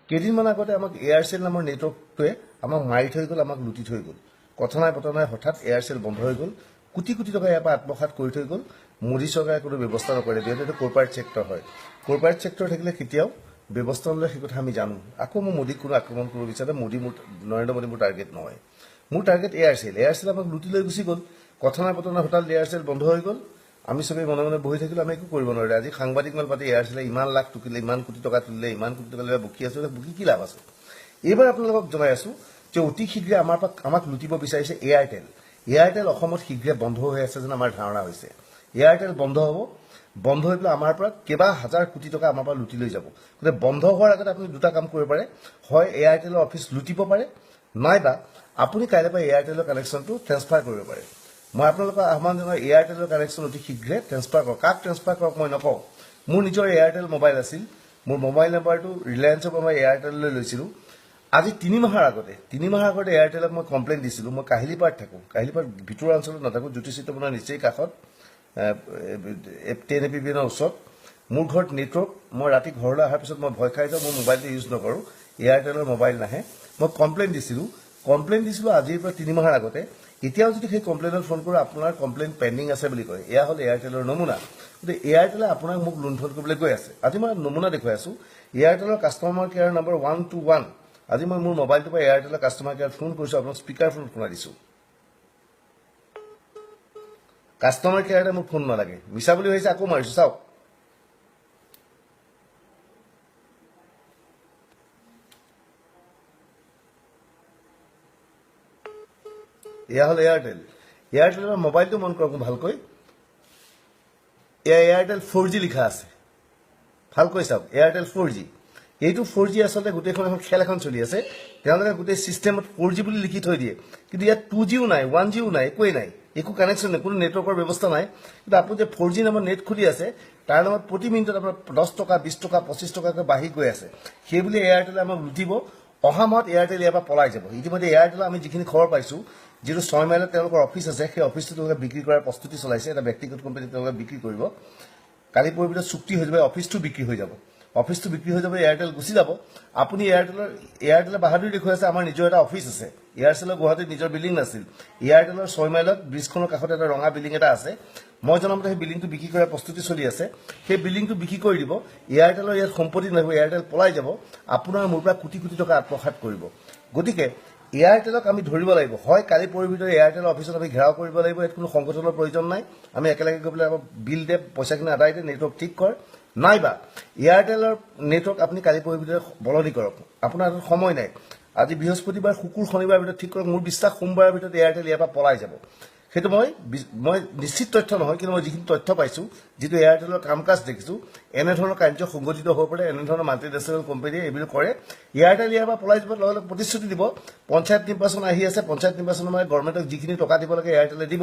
কেইদিনমান আগতে আমাক এয়াৰচেল নামৰ নেটৱৰ্কটোৱে আমাক মাৰি থৈ গ'ল, আমাক লুটি থৈ গ'ল। কথা নাই বতৰা নাই, হঠাৎ এয়াৰচেল বন্ধ হৈ গ'ল। কোটি কোটি টকা ইয়াৰ পৰা আত্মসাৎ কৰি থৈ গ'ল। মোদী চৰকাৰে কোনো ব্যৱস্থা নকৰে, যিহেতু এইটো কৰ্পৰেট ছেক্টৰ হয়। কৰ্পৰেট ছেক্টৰ থাকিলে কেতিয়াও ব্যৱস্থা নলয়, সেই কথা আমি জানো। আকৌ মই মোদীক কোনো আক্ৰমণ কৰিব বিচাৰে, মোদী মোৰ, নৰেন্দ্ৰ মোদী মোৰ টাৰ্গেট নহয়। মোৰ টাৰ্গেট এয়াৰচেল। এয়াৰচেল আমাক লুটি লৈ গুচি গ'ল। কথা নাই বতৰা নাই, হঠাৎ এয়াৰচেল বন্ধ হৈ গ'ল। আমি চবেই মনে মনে বহি থাকিলোঁ, আমি একো কৰিব নোৱাৰিলোঁ। আজি সাংবাদিক মেল পাতি এয়াৰচেলে ইমান লাখ টুকিলে, ইমান কোটি টকা তুলিলে, ইমান কোটি টকা ল'লে, বকি আছোঁ, বকি কি লাভ আছে? এইবাৰ আপোনালোকক জনাই আছোঁ যে অতি শীঘ্ৰে আমাৰ পৰা আমাক লুটিব বিচাৰিছে এয়াৰটেল। এয়াৰটেল অসমত শীঘ্ৰে বন্ধ হৈ আছে যেন আমাৰ ধাৰণা হৈছে। এয়াৰটেল বন্ধ হ'ব, বন্ধ হৈ পেলাই আমাৰ পৰা কেইবা হাজাৰ কোটি টকা আমাৰ পৰা লুটি লৈ যাব। গতিকে বন্ধ হোৱাৰ আগতে আপুনি দুটা কাম কৰিব পাৰে, হয় এয়াৰটেলৰ অফিচ লুটিব পাৰে, নাইবা আপুনি কাইলৈৰ পৰা এয়াৰটেলৰ কানেকশ্যনটো ট্ৰেন্সফাৰ কৰিব পাৰে। মই আপোনালোকক আহ্বান জনাওঁ, এয়াৰটেলৰ কানেকশ্যন অতি শীঘ্ৰে ট্ৰেন্সফাৰ কৰক। কাক ট্ৰেন্সফাৰ কৰক মই নকওঁ। মোৰ নিজৰ এয়াৰটেল মোবাইল আছিল, মোৰ মোবাইল নাম্বাৰটো ৰিলায়েন্সৰ পৰা মই এয়াৰটেললৈ লৈছিলোঁ। আজি 3 মাহৰ আগতে, 3 মাহৰ আগতে এয়াৰটেলক মই কমপ্লেইন দিছিলোঁ। মই কাহিলীপাৰাত থাকোঁ, কাহিলীপাৰাত ভিতৰুৱা অঞ্চলত নাথাকোঁ, জ্যোতি চিত্ৰবনৰ নিচেই কাষত, 10 এ পি বি এনৰ ওচৰত মোৰ ঘৰত নেটৱৰ্ক। মই ৰাতি ঘৰলৈ অহাৰ পিছত মই ভয় খাই যাওঁ, মই মোবাইলটো ইউজ নকৰোঁ, এয়াৰটেলৰ মোবাইল নাহে। মই কমপ্লেইন দিছিলোঁ, কমপ্লেইন দিছিলোঁ আজিৰ পৰা 3 মাহৰ আগতে। এতিয়াও যদি সেই কমপ্লেইনত ফোন কৰোঁ, আপোনাৰ কমপ্লেইন পেণ্ডিং আছে বুলি কয়। এয়া হ'ল এয়াৰটেলৰ নমুনা। গতিকে এয়াৰটেলে আপোনাক মোক লুণ্ঠন কৰিবলৈ গৈ আছে। আজি মই নমুনা দেখুৱাই আছোঁ। এয়াৰটেলৰ কাষ্টমাৰ কেয়াৰ নম্বৰ 121। আজি মই মোৰ মোবাইলটোৰ পৰা এয়াৰটেলৰ কাষ্টমাৰ কেয়াৰত ফোন কৰিছোঁ, আপোনাক স্পীকাৰ ফোন শুনাই দিছোঁ। কাষ্টমাৰ কেয়াৰতে মোৰ ফোন নালাগে। মিছা বুলি ভাবিছে, আকৌ মাৰিছোঁ, চাওক। এয়া হ'ল এয়াৰটেল। এয়াৰটেলৰ মোবাইলটো মন কৰক ভালকৈ, এয়া এয়াৰটেল 4G লিখা আছে। ভালকৈ চাওক, এয়াৰটেল 4G। এইটো 4G আচলতে গোটেইখন এখন খেল এখন চলি আছে। তেওঁলোকে গোটেই চিষ্টেমত 4G বুলি লিখি থৈ দিয়ে, কিন্তু ইয়াত 2Gও নাই, 1Gও নাই, একোৱেই নাই, একো কানেকশ্যন নাই, কোনো নেটৱৰ্কৰ ব্যৱস্থা নাই। কিন্তু আপুনি যে 4G নামৰ নেট খুলি আছে, তাৰ নামত প্ৰতি মিনিটত আপোনাৰ 10 টকা, 20 টকা, 25 টকাকৈ বাঢ়ি গৈ আছে। সেইবুলি এয়াৰটেলে আমাক লুটিব। অহা মাহত এয়াৰটেল ইয়াৰ পৰা পলাই যাব। ইতিমধ্যে এয়াৰটেলৰ আমি যিখিনি খবৰ পাইছোঁ, যিটো 6 মাইলত তেওঁলোকৰ অফিচ আছে, সেই অফিচটো তেওঁলোকে বিক্ৰী কৰাৰ প্ৰস্তুতি চলাইছে। এটা ব্যক্তিগত কোম্পানীত তেওঁলোকে বিক্ৰী কৰিব। কালি পৰহি ভিতৰত চুক্তি হৈ যাব, অফিচটো বিক্ৰী হৈ যাব। অফিচটো বিক্ৰী হৈ যাব, এয়াৰটেল গুচি যাব। আপুনি এয়াৰটেলৰ বাহাদুৰি দেখুৱাই আছে, আমাৰ নিজৰ এটা অফিচ আছে। এয়াৰচেলৰ গুৱাহাটীত নিজৰ বিল্ডিং নাছিল। এয়াৰটেলৰ 6 মাইলত ব্ৰিজখনৰ কাষত এটা ৰঙা বিল্ডিং এটা আছে। মই জনামতে সেই বিল্ডিংটো বিক্ৰী কৰাৰ প্ৰস্তুতি চলি আছে। সেই বিল্ডিংটো বিক্ৰী কৰি দিব। এয়াৰটেলৰ ইয়াত সম্পত্তি নাথাকিব, এয়াৰটেল পলাই যাব। আপোনাৰ মোৰ পৰা কোটি কোটি টকা আত্মসাৎ কৰিব। গতিকে এয়াৰটেলক আমি ধৰিব লাগিব। হয় কালি পৰহিৰ ভিতৰত এয়াৰটেলৰ অফিচত আমি ঘেৰাও কৰিব লাগিব। ইয়াত কোনো সংগঠনৰ প্ৰয়োজন নাই। আমি একেলগে গৈ পেলাই আমাৰ বিল দে, পইচাখিনি আদায় দে, নেটৱৰ্ক ঠিক কৰ। নাইবা এয়াৰটেলৰ নেটৱৰ্ক আপুনি কালি পৰহিৰ ভিতৰত বলনি কৰক। আপোনাৰ হাতত সময় নাই। আজি বৃহস্পতিবাৰ, শুকুৰ শনিবাৰৰ ভিতৰত ঠিক কৰক। মোৰ বিশ্বাস, সোমবাৰৰ ভিতৰত এয়াৰটেল ইয়াৰ পৰা পলাই যাব। সেইটো মই নিশ্চিত তথ্য নহয়, কিন্তু মই যিখিনি তথ্য পাইছোঁ, যিটো এয়াৰটেলৰ কাম কাজ দেখিছোঁ, এনেধৰণৰ কাৰ্য সংঘটিত হ'ব পাৰে। এনেধৰণৰ মাল্টিনেশ্যনেল কোম্পানীয়ে এইবিলাক কৰে। এয়াৰটেল ইয়াৰ পৰা পলাই যাব, লগে লগে প্ৰতিশ্ৰুতি দিব। পঞ্চায়ত নিৰ্বাচন আহি আছে। পঞ্চায়ত নিৰ্বাচনৰ মানে গভৰ্ণমেণ্টক যিখিনি টকা দিব লাগে এয়াৰটেলে দিব।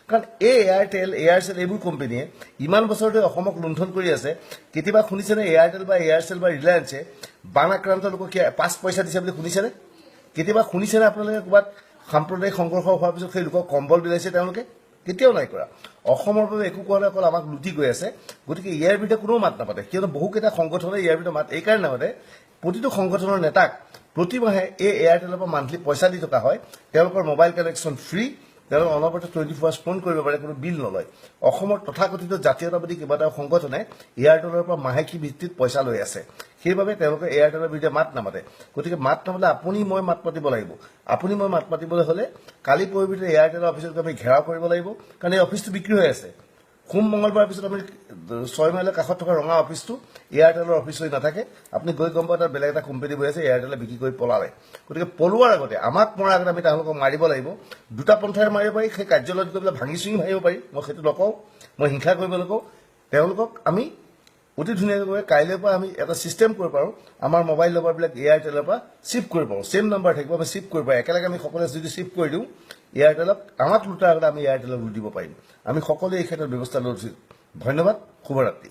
কাৰণ এই এয়াৰটেল, এয়াৰচেল এইবোৰ কোম্পানীয়ে ইমান বছৰ ধৰি অসমক লুণ্ঠন কৰি আছে। কেতিয়াবা শুনিছেনে এয়াৰটেল বা এয়াৰচেল বা ৰিলায়েন্সে বান আক্ৰান্ত লোকক 5 পইচা দিছে বুলি শুনিছেনে? কেতিয়াবা শুনিছেনে আপোনালোকে ক'ৰবাত সাম্প্ৰদায়িক সংঘৰ্ষ হোৱাৰ পিছত সেই লোকক কম্বল বিলাইছে তেওঁলোকে? কেতিয়াও নাই কৰা। অসমৰ বাবে একো কোৱা নাই, অকল আমাক লুটি গৈ আছে। গতিকে ইয়াৰ বিৰুদ্ধে কোনেও মাত নাপাতে। কিয়নো বহুকেইটা সংগঠনে ইয়াৰ বিৰুদ্ধে মাত এইকাৰণে নামাতে, প্ৰতিটো সংগঠনৰ নেতাক প্ৰতিমাহে এই এয়াৰটেলৰ পৰা মান্থলি পইচা দি থকা হয়। তেওঁলোকৰ মোবাইল কানেকশ্যন ফ্ৰী, তেওঁলোকে অনবৰতে 24 আৱাৰ্ছ ফোন কৰিব পাৰে, কোনো বিল নলয়। অসমৰ তথাকথিত জাতীয়তাবাদী কেইবাটাও সংগঠনে এয়াৰটেলৰ পৰা মাহেকী ভিত্তিত পইচা লৈ আছে। সেইবাবে তেওঁলোকে এয়াৰটেলৰ বিৰুদ্ধে মাত নামাতে। গতিকে মাত নামাতে, আপুনি মই মাত মাতিব লাগিব। আপুনি মই মাত মাতিবলৈ হ'লে কালি পৰহিৰ ভিতৰত এয়াৰটেলৰ অফিচত আমি ঘেৰাও কৰিব লাগিব। কাৰণ এই অফিচটো বিক্ৰী হৈ আছে। সোম মঙলবাৰৰ পিছত আমি 6 মাইলৰ কাষত থকা ৰঙা অফিচটো এয়াৰটেলৰ অফিচ হৈ নাথাকে। আপুনি গৈ গম পাব, তাত বেলেগ এটা কোম্পানী বহি আছে। এয়াৰটেলে বিক্ৰী কৰি পলালে। গতিকে পলোৱাৰ আগতে, আমাক মৰাৰ আগতে আমি তেওঁলোকক মাৰিব লাগিব। দুটা পন্থাৰে মাৰিব পাৰি। সেই কাৰ্যালয়ত গৈ পেলাই ভাঙি চুঙি মাৰিব পাৰি। মই সেইটো নকওঁ, মই হিংসা কৰিব নকওঁ। তেওঁলোকক আমি অতি ধুনীয়াকৈ কাইলৈৰ পৰা আমি এটা ছিষ্টেম কৰিব পাৰোঁ। আমাৰ মোবাইল নম্বৰবিলাক এয়াৰটেলৰ পৰা শ্বিফ্ট কৰিব পাৰোঁ। ছেম নম্বৰ থাকিব, আমি শ্বিফ্ট কৰিব পাৰোঁ। একেলগে আমি সকলোৱে যদি শ্বিফ্ট কৰি দিওঁ এয়াৰটেলক, আমাক লুটাৰ আগতে আমি এয়াৰটেলক লুটিব পাৰিম। আমি সকলোৱে এই ক্ষেত্ৰত ব্যৱস্থা লোৱা উচিত। ধন্যবাদ, শুভৰাত্ৰি।